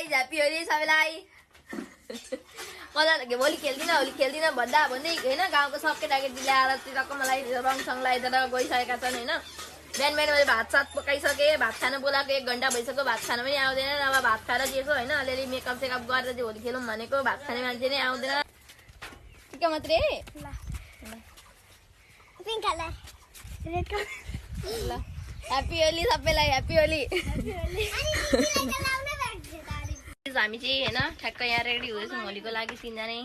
guys happy Holi सबैलाई colour Holi खेल्दिन भन्दा भन्दै हैन गाउँको सब केटाकेटी ल्याएर तिरको मलाई रङसङ लगाइदिएर गइसकेका छन् हैन बिहान मैले भात सात पकाइसके भात खान बोलाएको 1 घण्टा भइसक्यो भात खान पनि आउँदैन अब भात खाएर दिएको हैन अलिअलि मेकअप सेकअप गरेर चाहिँ होली खेलौँ भनेको भात खाने मान्छे नै आउँदैन के मात्रै ल पिङ्क कलर ल ह्यापी होली सबैलाई ह्यापी होली हामी चाहिँ हैन ठ्याक्क यहाँ रेडी हुँदैछौँ होलीको लागि तिनजना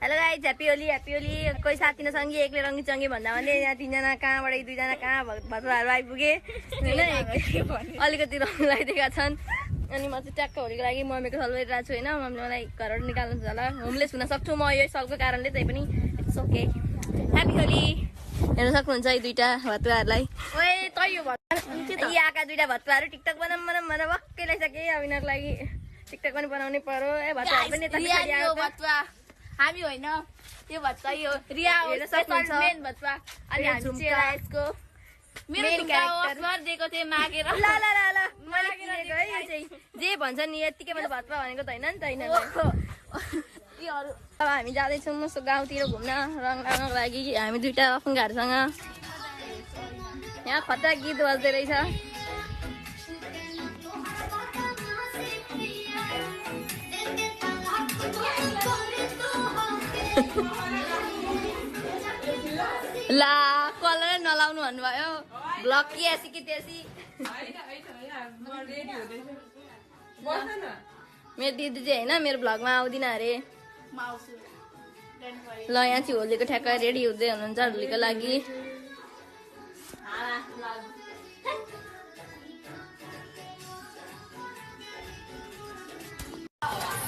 हेलो गाइस ह्यापी होली कोही साथी नसँगी एकले रङ्गी चङ्गी भन्दा भन्दै यहाँ तिनजना कहाँबाट 2 जना कहाँ भतुवाहरू आइपुगे हैन अलिकति रङ लगाइदिएका छन् अनि म चाहिँ ट्याक्क होलीको लागि मम्मीको सल गरिरहेको छु हैन मम्मीले मलाई घरबाट निकाल्नु होला होमलेस हुन सक्छु म यो सलको कारणले तै पनि इट्स ओके ह्यापी होली हेर्न सक्नुहुन्छ यी 2टा भतुवाहरूलाई ओए तै यो भतुवा यी आका 2टा भतुवाहरू टिकटक बनाम भनेर वक्कै लागिसके अब यिनीहरुको लागि टिकटक पनि बनाउनै पर्यो ए भतुवाहरू पनि यता खाली आयो भतुवा हामी होइन यो भतुवा यो रिया हो मेन भतुवा अनि हामी चाहिँ यसको मेन क्यारेक्टर दिएको थिए मागेर ल मैले किनेको है यो चाहिँ जे भन्छ नि यतिकै मैले भतुवा भनेको त हैन नि त हैन अब हामी जाँदैछौँ यसो गाउँतिर घुम्न रङ लगाउनको लागि हामी 2टा अफङ्गाहरूसँग यहाँ खतरा गीत बज्दै रहेछ ला कलर नलाउनु भन्नुभयो ब्लक कि एसी कि तेसी मेरो दिदी चाहिँ हैन मेरो भ्लगमा आउँदिन अरे ल यहाँ चाहिँ होलीको ठ्याक्क रेडी हुँदै हुनुहुन्छ होलीको लागि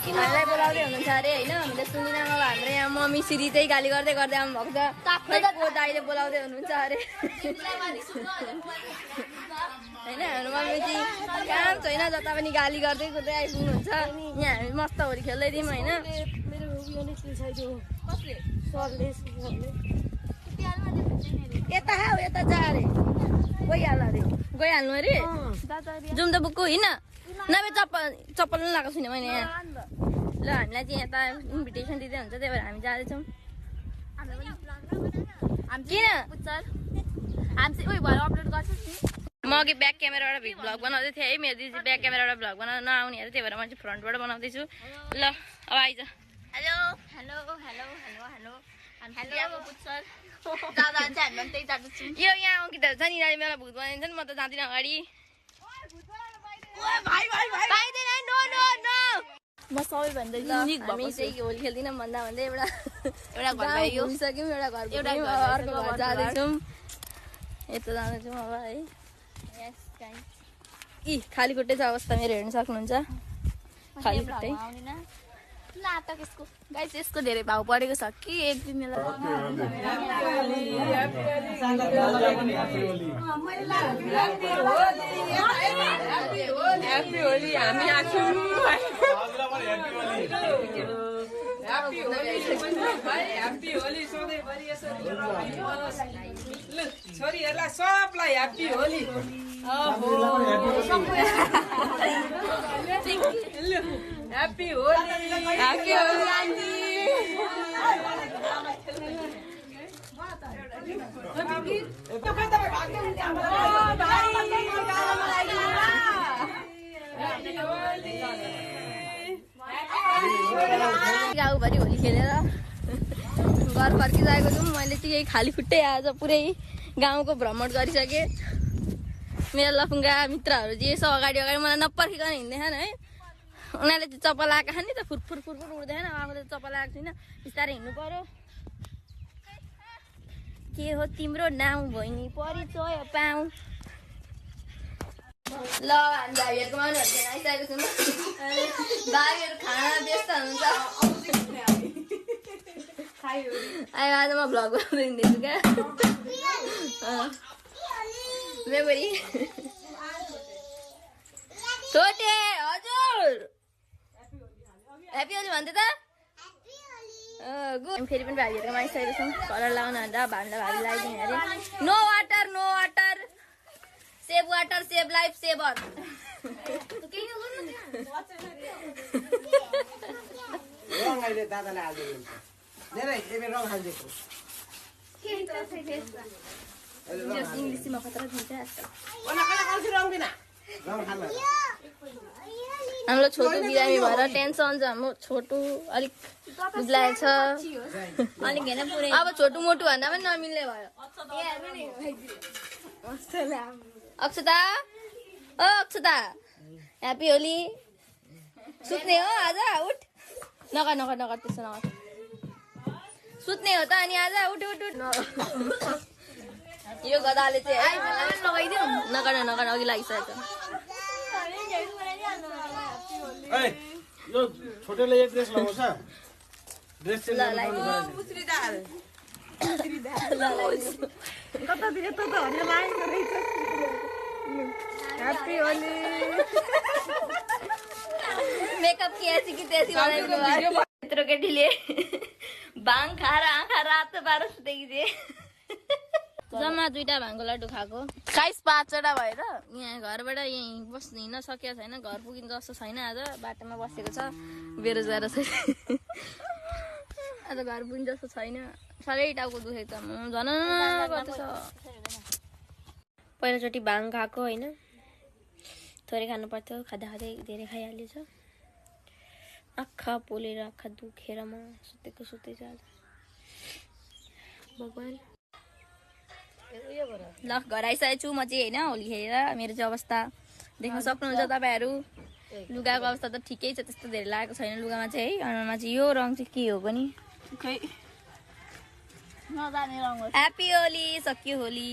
हामीलाई बोलाउँदै हुनुहुन्छ अरे हैन हामीले सुनिन अब हाम्रो यहाँ मम्मी श्री चाहिँ गाली गर्दै आउनुभएको छ दाइले बोलाउँदै हुनुहुन्छ अरे हैन हाम्रो मम्मी चाहिँ काम छैन जता पनि गाली गर्दै कुर्दै आइपुग्नुहुन्छ यहाँ हामी मस्त होली खेल्दै थियौँ हैन यता खाऊ यता जा अरे गइहाल्नु अरे जाउँ त बुक्कु होइन नभए चप्पल पनि लगाएको छुइनँ मैले यहाँ ल हामीलाई चाहिँ यता इन्भिटेसन दिँदै हुन्छ त्यही भएर हामी जाँदैछौँ म अघि ब्याक क्यामेराबाट भ्लग बनाउँदै थिएँ है मेरो दिदी ब्याक क्यामेराबाट भ्लग बनाउन नआउने अरे त्यही भएर म चाहिँ फ्रन्टबाट बनाउँदैछु ल अब आइज हेलो यो यहाँ अङ्कितहरू छ नि मलाई भूत बनाइदिन्छ नि म त जाँदिनँ अगाडि म सबैभन्दा युनिक हामी चाहिँ होली खेल्दिनँ भन्दा भन्दै एउटा घुमिसक्यौँ एउटा घर अर्को घर जाँदैछौँ यता जाँदैछौँ अब है यी खाली खुट्टै छ अवस्था मेरो हेर्न सक्नुहुन्छ खाली खुट्टै गाइस यसको धेरै भाउ परेको छ कि एक दिन छोरीहरूलाई सबलाई ह्यापी होली ह्यापी होली गाउँभरि होली खेलेर घर फर्किसकेको छु मैले चाहिँ यही खाली खुट्टै आज पुरै गाउँको भ्रमण गरिसकेँ मेरो लफुङ्गा मित्रहरू चाहिँ यसो अगाडि मलाई नपर्खिकन हिँड्दैछन् है उनीहरूले चाहिँ चप्पल आएको खाने त फुरफुर उड्दैन आफूले चप्पल आएको छैन बिस्तारै हिँड्नु पर्यो के हो तिम्रो नाउँ बहिनी परिचय पाऊ ल हामी भाइहरूको मान्छेहरू आइसकेको छौँ भाइहरू खाना व्यस्त हुनुहुन्छ आज म भ्लग बनाउँदै हिँड्दैछु क्या मेमोरी छोटे हजुर ह्यापी होली भन्दै त फेरि पनि भाइहरूकोमा आइसकेको छौँ कलर लगाउन भन्दा भाइलाई भाइ लगाइदिने अरे no water save life saver रङ अहिले दादाले हालिदिनु धेरै एबे रङ हालिदिएको इंग्लिशमा खतरा दिन्छ रङ दिन रङ हाल्न हाम्रो छोटो बिरामी भएर टेन्सन छ हाम्रो छोटो अलिक बुझ्लाएको छ अब छोटो मोटो भन्दा पनि नमिल्ने भयो अक्षता ओ अक्षता ह्याप्पी होली सुत्ने हो आज उठ नगर नगर नगर त्यसो नगर सुत्ने हो त अनि आज उठ उठ उठ यो गदाले चाहिँ लगाइदियो नगर नगर अघि लागिसकेको यो छोटेले एक ड्रेस लगाउँछ ड्रेस चाहिँ कतातिर त हरियो लागेको रहेछ ह्याप्पी होली मेकअप की ऐसी की तैसी बनाई यत्रो केटीले भाङ खाएर आँखा रातो पारो सुतेकी थिए जम्मा 2टा भाङको लड्डु खाएको 5वटा भएर यहाँ घरबाट यहीँ बस्नु हिँड्न सकेको छैन घर पुगिन्छ जस्तो छैन आज बाटोमा बसेको छ बेरोजगार छ आज घर पुगिन्छ जस्तो छैन साह्रै टाउको दुखेको छ झन गर्दैछ पहिलोचोटि भाङ खाएको होइन थोरै खानु पर्थ्यो खाँदा खाँदै धेरै खाइहालेछ आँखा पोलेर आँखा दुखेर म सुतेको सुतै छ आज भगवान् ल घर आइसकेको छु म चाहिँ होइन होली खेलेर मेरो चाहिँ अवस्था देख्न सक्नुहुन्छ तपाईँहरू लुगाको अवस्था त ठिकै छ त्यस्तो धेरै लागेको छैन लुगामा चाहिँ है अनुहारमा चाहिँ यो रङ चाहिँ के हो पनि खै नजाने रङ हो ह्याप्पी होली सक्यो होली